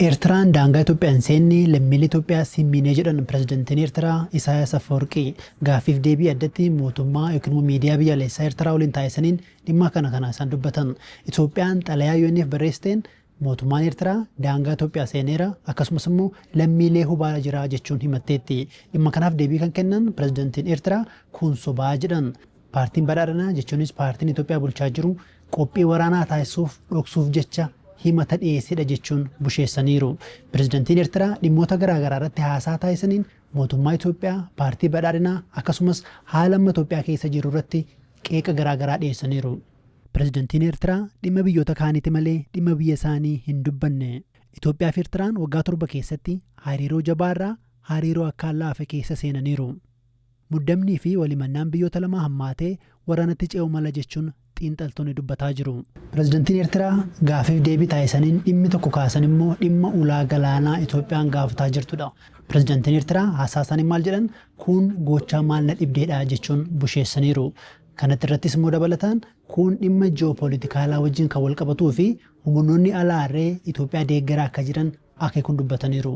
Eertiraan daangaa Itoophiyaa hin seenne, lammiilee Itoophiyaas hin miine jedhan pirezidantiin Eertiraa Isaayaas Afawarqii. Gaaffiif deebii addatti mootummaa yookiin immoo miidiyaa biyyaalessaa Eertiraa waliin taasisaniin dhimma kana isaan dubbatan. Itoophiyaan xalayaa UN'f barreessiteen mootummaan Eertiraa daangaa Itoophiyaa seeneera, akkasumas immoo lammiilee hubaa jira jechuun himatteetti. Dhimma kanaaf deebii kan kennan pirezidantiin Eertiraa kun sobaa jedhan. Paartiin Badhaadhinaa, jechuunis paartiin Itoophiyaa bulchaa jiru, qophii waraanaa taasisuuf dhoksuuf jecha himata dhiyeessedha jechuun busheessaniiru. Pirezidantiin Eertiraa dhimmoota garaagaraa irratti haasaa taasisaniin mootummaa Itoophiyaa, paartii Badhaadhinaa, akkasumas haala amma Itoophiyaa keessa jiru irratti qeeqa garaagaraa dhiyeessaniiru. Pirezidantiin Eertiraa dhimma biyyoota kaaniiti malee dhimma biyya isaanii hin dubbanne. Itoophiyaa fi Eertiraan waggaa 7 keessatti hariiroo jabaarraa hariiroo akkaan laafe keessa seenaniiru. Muddamnii fi walimannaan biyyoota lamaa hammaatee waraanatti ce'uu mala jechuun xiinxaltoonni dubbataa jiru. Pirezidantiin Eertiraa gaaffiif deebii taasisaniin dhimmi tokko kaasan immoo dhimma ulaa galaanaa Itoophiyaan gaafataa jirtudha. Pirezidantiin Eertiraa haasaa isaanii maal jedhan? Kun gochaa maal na dhibdeedha jechuun busheessaniiru. Kanatti irrattis immoo dabalataan kun dhimma ji'oopolitikaalaa wajjin kan wal qabatuu fi humnoonni alaarree Itoophiyaa deeggaraa akka jiran akeekuun dubbataniiru.